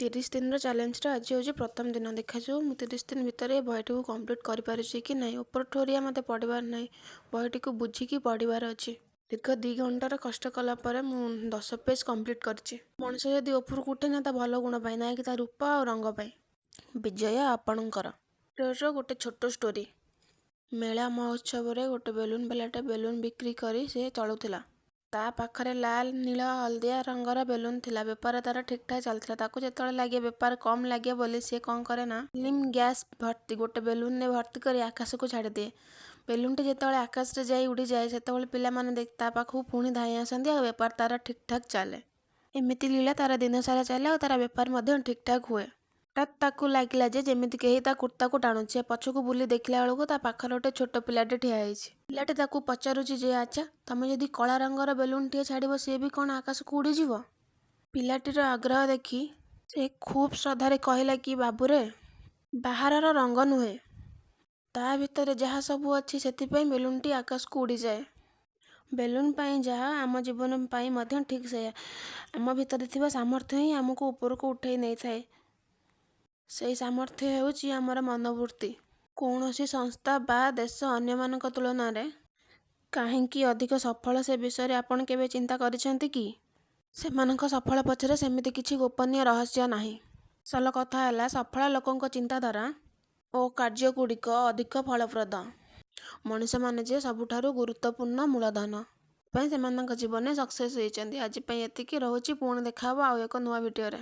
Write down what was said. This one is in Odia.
30 ଦିନର ଚ୍ୟାଲେଞ୍ଜର ଆଜି ହେଉଛି ପ୍ରଥମ ଦିନ। ଦେଖାଯାଉ ମୁଁ 30 ଦିନ ଭିତରେ ଏ ବହିଟିକୁ କମ୍ପ୍ଲିଟ୍ କରିପାରୁଛି କି ନାହିଁ। ଉପର ଠୋରିଆ ମୋତେ ପଢ଼ିବାର ନାହିଁ, ବହିଟିକୁ ବୁଝିକି ପଢ଼ିବାର ଅଛି। ଦୀର୍ଘ 2 ଘଣ୍ଟାର କଷ୍ଟ କଲା ପରେ ମୁଁ 10 ପେଜ୍ କମ୍ପ୍ଲିଟ୍ କରିଛି। ମଣିଷ ଯଦି ଉପରକୁ ଉଠେ ନା ତା ଭଲ ଗୁଣ ପାଇଁ, ନା କି ତା ରୂପ ଆଉ ରଙ୍ଗ ପାଇଁ। ବିଜୟ ଆପଣଙ୍କର ର ଗୋଟେ ଛୋଟ ଷ୍ଟୋରି। ମେଳା ମହୋତ୍ସବରେ ଗୋଟେ ବେଲୁନ ବାଲାଟା ବେଲୁନ ବିକ୍ରି କରି ସେ ଚଳୁଥିଲା। ତା ପାଖରେ ଲାଲ, ନୀଳ, ହଳଦିଆ ରଙ୍ଗର ବେଲୁନ ଥିଲା। ବେପାର ତାର ଠିକଠାକ୍ ଚାଲିଥିଲା। ତାକୁ ଯେତେବେଳେ ଲାଗେ ବେପାର କମ୍ ଲାଗେ ବୋଲି, ସିଏ କ'ଣ କରେ ନା ହିଲିୟମ୍ ଗ୍ୟାସ୍ ଭର୍ତ୍ତି ଗୋଟେ ବେଲୁନରେ ଭର୍ତ୍ତି କରି ଆକାଶକୁ ଛାଡ଼ିଦିଏ। ବେଲୁନଟି ଯେତେବେଳେ ଆକାଶରେ ଯାଇ ଉଡ଼ିଯାଏ, ସେତେବେଳେ ପିଲାମାନେ ତା ପାଖକୁ ପୁଣି ଧାଇଁ ଆସନ୍ତି ଆଉ ବେପାର ତାର ଠିକଠାକ୍ ଚାଲେ। ଏମିତି ଲୀଳା ତାର ଦିନସାରା ଚାଲେ ଆଉ ତାର ବେପାର ମଧ୍ୟ ଠିକଠାକ୍ ହୁଏ। ହଠାତ୍ ତାକୁ ଲାଗିଲା ଯେ ଯେମିତି କେହି ତା କୁର୍ତ୍ତାକୁ ଟାଣୁଛି। ସେ ପଛକୁ ବୁଲି ଦେଖିଲା ବେଳକୁ ତା ପାଖରେ ଗୋଟେ ଛୋଟ ପିଲାଟେ ଠିଆ ହେଇଛି। ପିଲାଟି ତାକୁ ପଚାରୁଛି ଯେ ଆଚ୍ଛା, ତମେ ଯଦି କଳା ରଙ୍ଗର ବେଲୁନଟିଏ ଛାଡ଼ିବ, ସିଏ ବି କ'ଣ ଆକାଶକୁ ଉଡ଼ିଯିବ? ପିଲାଟିର ଆଗ୍ରହ ଦେଖି ସେ ଖୁବ୍ ଶ୍ରଦ୍ଧାରେ କହିଲା କି ବାବୁରେ, ବାହାରର ରଙ୍ଗ ନୁହେଁ, ତା ଭିତରେ ଯାହା ସବୁ ଅଛି, ସେଥିପାଇଁ ବେଲୁନଟି ଆକାଶକୁ ଉଡ଼ିଯାଏ। ବେଲୁନ ପାଇଁ ଯାହା, ଆମ ଜୀବନ ପାଇଁ ମଧ୍ୟ ଠିକ୍ ସେଇଆ। ଆମ ଭିତରେ ଥିବା ସାମର୍ଥ୍ୟ ହିଁ ଆମକୁ ଉପରକୁ ଉଠେଇ ନେଇଥାଏ। ସେଇ ସାମର୍ଥ୍ୟ ହେଉଛି ଆମର ମନୋବୃତ୍ତି। କୌଣସି ସଂସ୍ଥା ବା ଦେଶ ଅନ୍ୟମାନଙ୍କ ତୁଳନାରେ କାହିଁକି ଅଧିକ ସଫଳ, ସେ ବିଷୟରେ ଆପଣ କେବେ ଚିନ୍ତା କରିଛନ୍ତି କି? ସେମାନଙ୍କ ସଫଳ ପଛରେ ସେମିତି କିଛି ଗୋପନୀୟ ରହସ୍ୟ ନାହିଁ। ଅସଲ କଥା ହେଲା, ସଫଳ ଲୋକଙ୍କ ଚିନ୍ତାଧାରା ଓ କାର୍ଯ୍ୟଗୁଡ଼ିକ ଅଧିକ ଫଳପ୍ରଦ। ମଣିଷମାନେ ଯେ ସବୁଠାରୁ ଗୁରୁତ୍ୱପୂର୍ଣ୍ଣ ମୂଳଧନ ପାଇଁ ସେମାନଙ୍କ ଜୀବନରେ ସକ୍ସେସ୍ ହେଇଛନ୍ତି। ଆଜି ପାଇଁ ଏତିକି ରହୁଛି। ପୁଣି ଦେଖାହେବ ଆଉ ଏକ ନୂଆ ଭିଡ଼ିଓରେ।